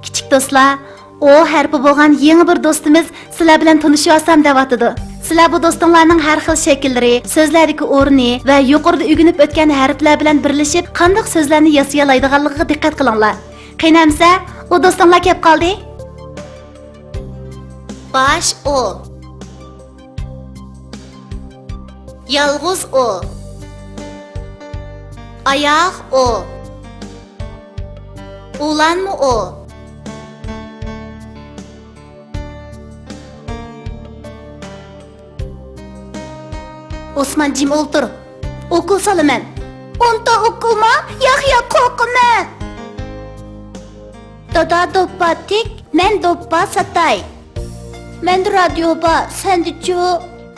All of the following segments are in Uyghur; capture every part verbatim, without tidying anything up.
كىچىك دوستلار، ئو ھەرپى بولغان يېڭى بىر دوستىمىز سىلەر بىلەن تونۇشۇۋالسام دەۋاتىدۇ. سىلەر بۇ دوستۇڭلارنىڭ ھەر خىل شەكىللىرى، سۆزلەردىكى ئورنى ۋە يۇقىرىدا ئۆگىنىپ ئۆتكەن ھەرپلەر بىلەن بىرلىشىپ قانداق سۆزلەرنى ياسىيالايدىغانلىقىغا دىققەت قىلىڭلار. قېنى ئەمسە، ئۇ دوستۇڭلار كەپ قالدى. باش ئو. يالغۇز ئو. ئاياغ ئو. ئۇلانما ئو. ئوسمان، جىم ئولتۇر. ئوكۇل سالىمەن. ئونتا ئوكۇلما؟ ياق، ياق، قورقىمەن. دادا دوپپا تىك، مەن دوپپا ساتاي. مەندە رادىيو بار، سەندىچۇ؟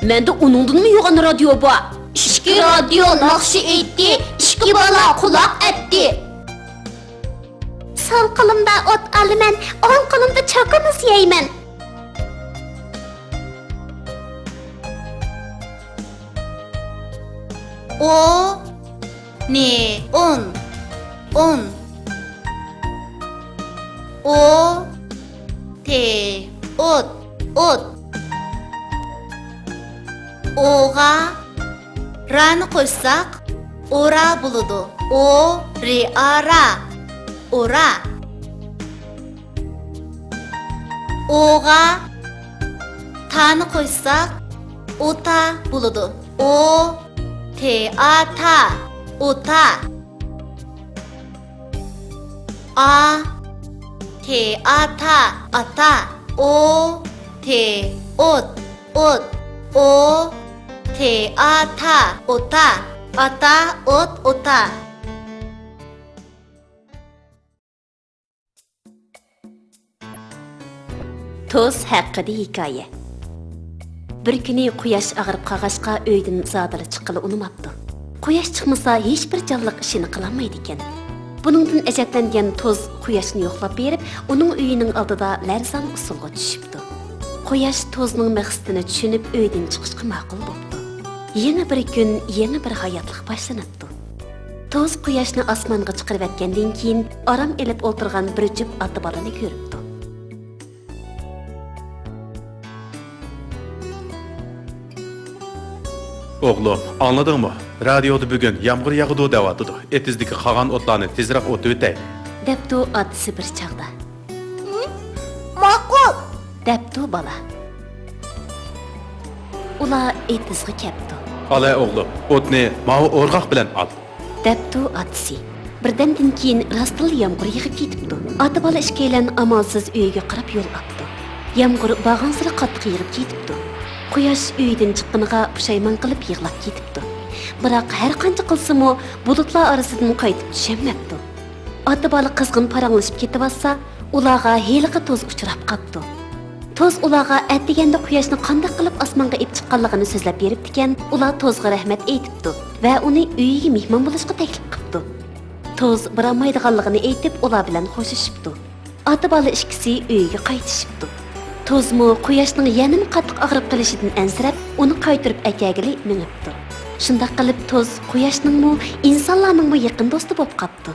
مەندە ئۇنىڭدىنمۇ يوغان رادىيو بار. ئىككى رادىيو ناخشا ئېيتتى، ئىككى بالا قۇلاق ئەتتى. سول قولۇمدا ئوت ئالىمەن، ئوڭ قولۇمدا چوكا مۇز يەيمەن. ئو، نى، ئون، ئون. ئو، تى، ئوت، ئوت. ئوغا رانى قوشساق، ئورا بولىدۇ. ئو، رى، ئا، را. ئورا. ئوغا تانى قوشساق، ئوتا بولىدۇ. ئو، تى، ئا، تا. ئوتا. ئا، تى، ئا، تا. ئاتا. ئو، تى، ئوت، ئوت. ئو، تى، ئا، تا. ئوتا. ئاتا، ئوت، ئوتا. توز ھەققىدە ھېكايە. بىر كۈنى قۇياش ئاغرىپ قالغاچقا، ئۆيدىن زادىلا چىققىلى ئۇنىماپتۇ. قۇياش چىقمىسا، ھېچبىر جانلىق ئىشىنى قىلالمايدىكەن. بۇنىڭدىن ئەجەبلەنگەن توز قۇياشنى يوقلاپ بېرىپ، ئۇنىڭ ئۆيىنىڭ ئالدىدا لەرزان ئۇسسۇلغا چۈشۈپتۇ. قۇياش توزنىڭ مەقسىتىنى چۈشىنىپ، ئۆيدىن چىقىشقا ماقۇل بوپتۇ. يېڭى بىر كۈن، يېڭى بىر ھاياتلىق باشلىنىپتۇ. توز قۇياشنى ئاسمانغا چىقىرىۋەتكەندىن كېيىن، ئارام ئېلىپ ئولتۇرغان بىر جۈپ ئاتا بالىنى كۆرۈپتۇ. ئوغلۇم، ئاڭلىدىڭمۇ؟ رادىيودا بۈگۈن يامغۇر ياغىدۇ دەۋاتىدۇ. ئېتىزدىكى قالغان ئوتلارنى تېزرەك ئوتۇۋېتەي. دەپتۇ ئاتىسى بىر چاغدا. ماقۇل! دەپتۇ بالا. ئۇلار ئېتىزغا كەپتۇ. ئالاي ئوغلۇم، ئوتنى ماۋۇ ئورغاق بىلەن ئال. دەپتۇ ئاتىسى. بىردەمدىن كېيىن راستتىنلا يامغۇر يېغىپ كېتىپتۇ. ئاتا بالا ئىككىيلەن ئامالسىز ئۆيىگە قاراپ يول ئاپتۇ. يامغۇر بارغانسېرى قاتتىق يېغىپ كېتىپتۇ. قۇياش ئۆيىدىن چىققىنىغا پۇشايمان قىلىپ يىغلاپ كېتىپتۇ. بىراق ھەرقانچە قىلسىمۇ، بۇلۇتلار ئارىسىدىن قايتىپ چۈشەلمەپتۇ. ئاتا بالا قىزغىن پاراڭلىشىپ كېتىۋاتسا، ئۇلارغا ھېلىقى توز ئۇچراپ قاپتۇ. توز ئۇلارغا ئەتىگەندە قۇياشنى قانداق قىلىپ ئاسمانغا ئېلىپ چىققانلىقىنى سۆزلەپ بېرىپتىكەن، ئۇلار توزغا رەھمەت ئېيتىپتۇ ۋە ئۇنى ئۆيىگە مېھمان بولۇشقا تەكلىپ قىپتۇ. توز بارالمايدىغانلىقىنى ئېيتىپ، ئۇلار بىلەن خوشلىشىپتۇ. ئاتا بالا ئىككىسى ئۆيىگە قايتىشىپتۇ. توزمۇ قۇياشنىڭ يەنىمۇ قاتتىق ئاغرىپ قېلىشىدىن ئەنسىرەپ، ئۇنى قايتۇرۇپ ئەكەلگىلى مېڭىپتۇ. شۇنداق قىلىپ، توز قۇياشنىڭمۇ، ئىنسانلارنىڭمۇ يېقىن دوستى بولۇپ قاپتۇ.